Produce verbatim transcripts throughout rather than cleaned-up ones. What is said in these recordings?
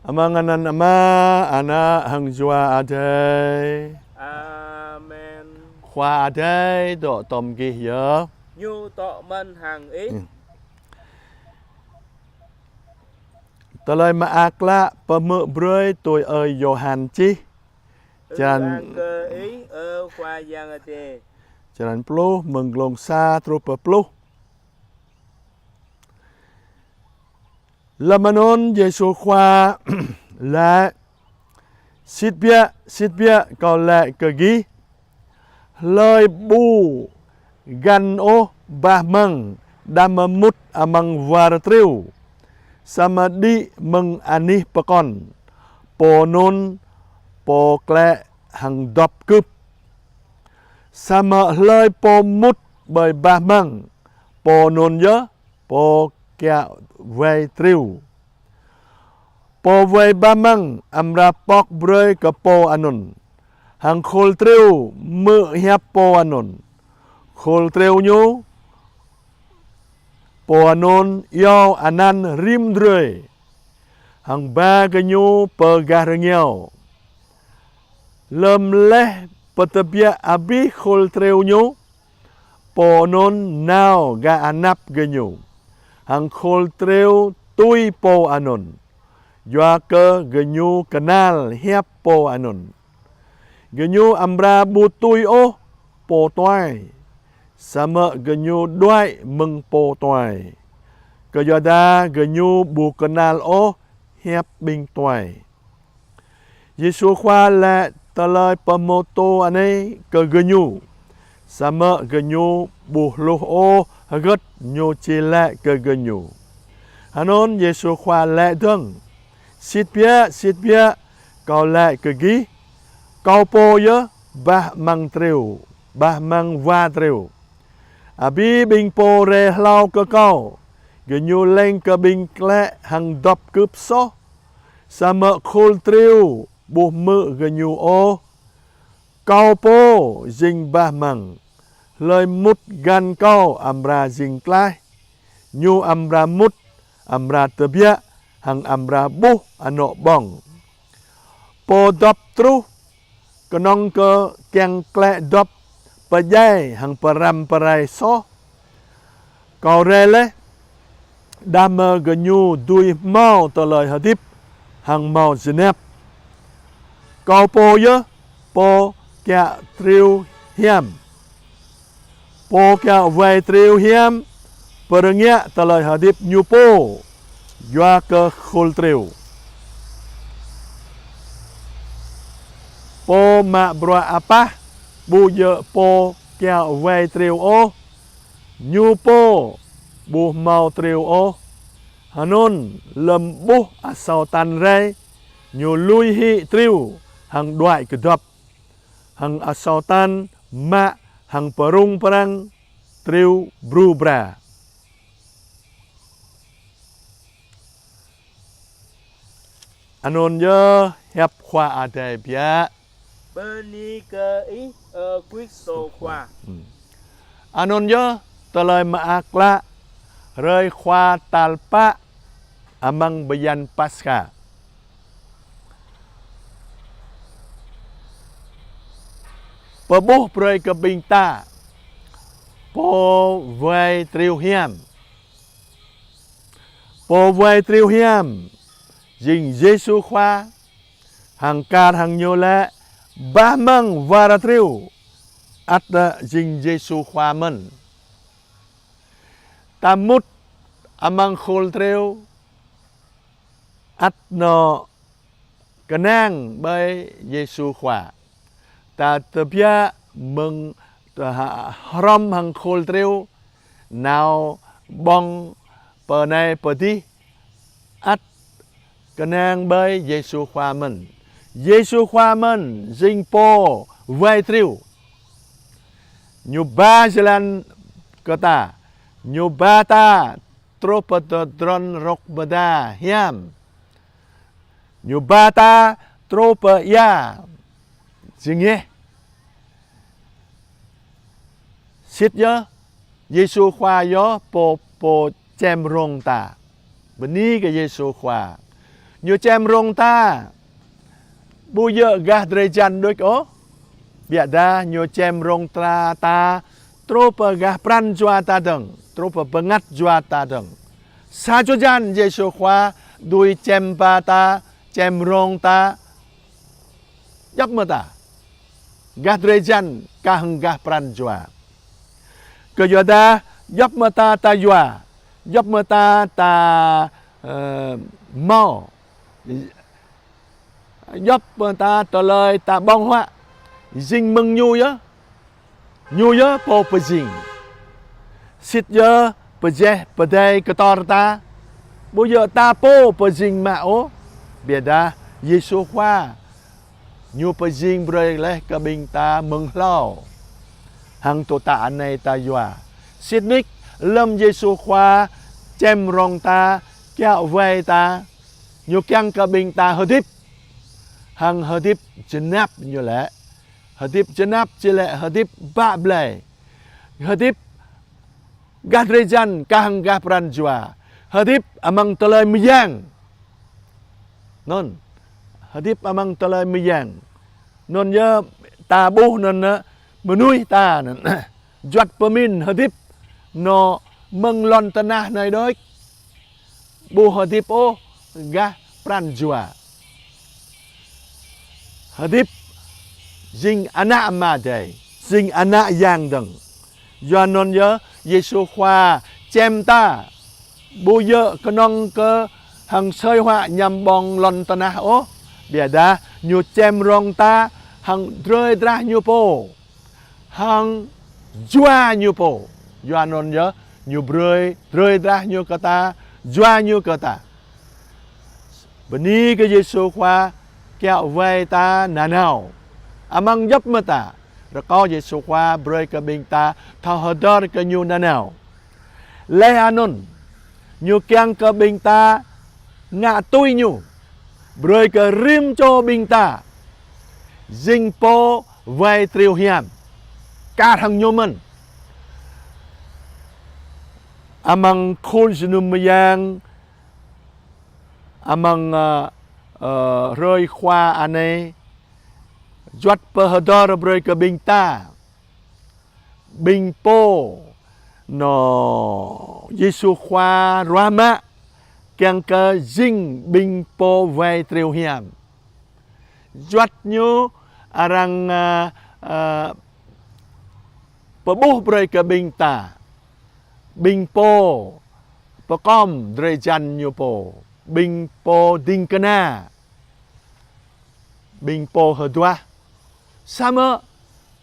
Amăng anăn Ama, Ană hăng Jua Adai. Amen. Khua Adai dŏ tŏm gih yơh. Ñu dŏ mơ̆n hăng ih. Tơlơi mơak klă pơhmư̆ brơi tui ơi Yôhan čih. Ư Črăn ang kơ ih, ơ Khua Yang Adai. Črăn pluh, mơ̆ng glông sa truh pơ pluh. Lơm anŭn Yêsu Khua laĭ: Sĭt biă, sĭt biă, Kâo laĭ kơ gih, hlơi ƀu găn ôh bah amăng đah mơmŭt amăng war triu, samơ̆ đĭ mơ̆ng anih pơkŏn, pô anŭn pô klĕ hăng dŏp kưp. Samơ̆ hlơi pô mŭt ƀơi bah amăng, pô anŭn yơh pô kiă wai triu. Pô wai bah amăng amra pŏk brơi kơ pô anŭn, hăng khul triu hmư̆ hiăp pô anŭn. Khul triu ñu, pô anŭn iâu anăn rĭm drơi, hăng ba gơñu pơ gah rơngiao. Lơm laih pơtơbiă abih khul triu ñu, pô anŭn nao gah anăp gơñu, hăng khul triu tui pô anŭn, yua kơ gơñu kơnăl hiăp pô anŭn. Gơñu amra ƀu tui ôh pô tuai, samơ̆ gơñu đuaĭ mơ̆ng pô tuai, kơyuadah gơñu ƀu kơnăl ôh hiăp ƀing tuai. Yêsu Khua laĭ tơlơi pơhmutu anai kơ gơñu, samơ̆ gơñu ƀu hluh ôh hơgĕt Ñu či laĭ kơ gơñu. Anŭn Yêsu Khua laĭ dơ̆ng: Sĭt biă, sĭt biă, Kâo laĭ kơ gih, Kâo pô yơh bah amăng triu, bah amăng war triu. Abih ƀing pô rai hlâo kơ Kâo, gơñu leng kơ ƀing klĕ hăng dŏp kưp soh, samơ̆ khul triu ƀu hmư̆ gơñu ôh. Kâo pô jing bah amăng, hlơi mŭt găn Kâo amra jing klaih, ñu amra mŭt, amra tơbiă, hăng amra ƀuh anŏ ƀơ̆ng. Pô dŏp truh kơnơ̆ng kơ kiăng klĕ dŏp, pơdjai hăng pơrăm pơrai soh. Kâo rai laih, đah mơ̆ gơñu dưi hmâo tơlơi hơdip hăng hmâo jơnap. Kâo pô yơh pô kiă triu hiam. Pô kiă wai triu hiam pơrơngiă tơlơi hơdip ñu pô yua kơ khul triu. Pô mă bruă apah ƀu djơ̆ pô kiă wai triu ôh, ñu pô ƀu hmâo triu ôh. Anŭn lơm ƀuh asâo tan rai, ñu lui hĭ triu hăng đuaĭ kơdŏp, hăng asâo tan mă hăng pơrŭng pơrăng triu bru bra. Anŭn yơh hiăp Khua Adai biă. Bơni kơ Ih, ơ Kristô Khua. Anŭn yơh tơlơi mơak klă hrơi Khua tal pă amăng bơyan Paskha. Pơƀuh brơi kơ ƀing ta pô wai triu hiam. Pô wai triu hiam jing Yêsu Khua, hăng kar hăng Ñu laĭ: Bah amăng war triu ăt jing Yêsu Khua mơ̆n. Ta mŭt amăng khul triu ăt nao kơnang ƀơi Yêsu Khua. Ta tơbiă mơ̆ng tơ ha-, hrŏm hăng khul triu, nao ƀơ̆ng pơ anai pơ adih, ăt kơnang ƀơi Yêsu Khua mơ̆n. Yêsu Khua mơ̆n jing pô wai triu. Ñu ba jơlan kơ ta. Ñu ba ta truh pơ tơdron rơ̆k mơda hiam. Ñu ba ta truh pơ ia jơngeh. Sĭt yơh, Yêsu Khua yơh pô, pô čem rông ta. Bơni kơ Yêsu Khua. Ñu čem rông ta, ƀu djơ̆ gah drơi jan đôč ôh. Biă dah ñu čem rông ta, ta truh pơ gah pran jua ta dơ̆ng, truh pơ bơngăt jua ta dơ̆ng. Sa čô jan Yêsu Khua dưi čem ba ta, čem rông ta, djŏp mơta gah drơi jan kah hăng gah pran jua. Kơ yua dah djŏp mơta ta yua, djŏp mơta ta, ơ, hmâo, djŏp mơta tơlơi ta ƀơ̆ng huă, jing mơ̆ng ñu yơh. Ñu yơh pô pơjing. Sĭt yơh pơjeh pơdai kơtor ta, ƀu djơ̆ ta pô pơjing mă ôh. Biă dah Yêsu Khua ñu pơjing brơi laih kơ ƀing ta mơ̆ng hlâo. Hăng tơ̆ ta anai ta yua. Sĭt nik lơ̆m Yêsu Khua čem rông ta, kiaŏ wai ta, ñu kiăng kơ ƀing ta hơdip. Hăng hơdip jơnap ñu lĕ. Hơdip jơnap či lĕ hơdip bă blai. Hơdip gah drơi jan kah hăng gah pran jua. Hơdip amăng tơlơi mơyang. Anŭn. Hơdip amăng tơlơi mơyang. Anŭn yơh ta ƀuh anŭn, ơ, mơnuih ta anŭn. Juăt pơmĭn hơdip anŏ mơ̆ng lŏn tơnah anai đôč. Ƀu hơdip ôh gah pran jua. Hơdip jing ană Ama Adai, jing ană Yang dơ̆ng. Yua anŭn yơh Yêsu Khua čem ta, ƀu djơ̆ kơnơ̆ng kơ hăng sơi huă ñăm ƀơ̆ng lŏn tơnah ôh. Biă dah ñu čem rông ta hăng drơi drah ñu pô, hăng jua ñu pô. Yua anŭn yơh ñu brơi drơi drah ñu kơ ta, jua ñu kơ ta. Bơni kơ Yêsu Khua kiaŏ wai ta nanao. Amăng djŏp mơta, rơkâo Yêsu Khua brơi kơ ƀing ta thâo hơdơr kơ ñu nanao. Laih anŭn, ñu kiăng kơ ƀing ta ngă tui ñu, brơi kơ rĭm čô ƀing ta jing pô wai triu hiam kar hăng ñu mơ̆n. Amăng khul jơnum mơyang, amăng, ơ, ơ, hrơi Khua anai, juăt pơhơdơr brơi kơ ƀing ta ƀing pô anŏ Yêsu Khua ruah mă, kiăng kơ jing ƀing pô wai triu hiam. Juăt ñu arăng, ơ, ơ, pơƀuh brơi kơ ƀing ta, ƀing pô pơkom drơi jan ñu pô, ƀing pô ding kơna, ƀing pô hơduah. Samơ̆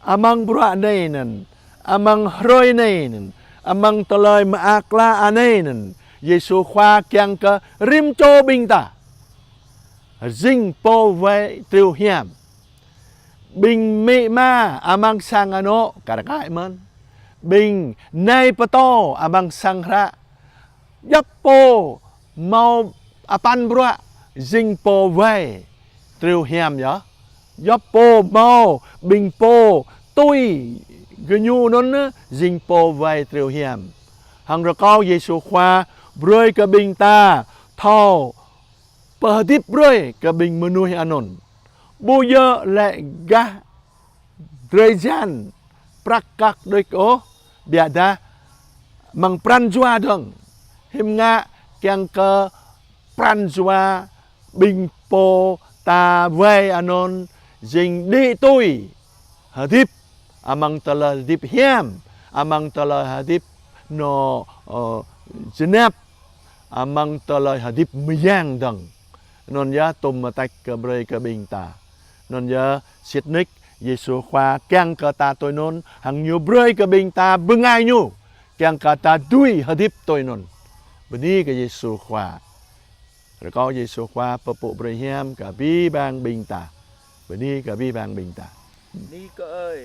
amăng bruă anai anŭn, amăng hrơi anai anŭn, amăng tơlơi mơak klă anai anŭn, Yêsu Khua kiăng kơ rĭm čô ƀing ta jing pô wai triu hiam. Ƀing amĭ ama amăng sang anŏ kar kaĭ mơ̆n. Ƀing nai pơtô amăng sang hră, djŏp pô hmâo apăn bruă jing pô wai triu hiam yơh. Djŏp pô hmâo ƀing pô tui gơñu anŭn jing pô wai triu hiam. Hăng rơkâo Yêsu Khua brơi kơ ƀing ta thâo pơhơdip brơi kơ ƀing mơnuih anŭn. Ƀu djơ̆ lĕ gah drơi jan prăk kăk đôč ôh, biă dah amăng pran jua dơ̆ng. Hiư̆m ngă kiăng kơ pran jua ƀing pô ta wai anŭn jing đĭ tui hơdip amăng tơlơi hơdip hiam, amăng tơlơi hơdip anŏ, ơ, jơnap, amăng tơlơi hơdip mơyang dơ̆ng. Anŭn yơh tŭm mơtač kơ brơi kơ ƀing ta. Anŭn yơh sĭt nik Yêsu Khua kiăng kơ ta tui anŭn, hăng ñu brơi kơ ƀing ta bơngai ñu, kiăng kơ ta dưi hơdip tui anŭn. Bơni kơ Yêsu Khua. Rơkâo Yêsu Khua pơpŭ brơi hiam kơ abih bang ƀing ta. Bơni kơ abih bang ƀing ta. Bơni kơ ơi.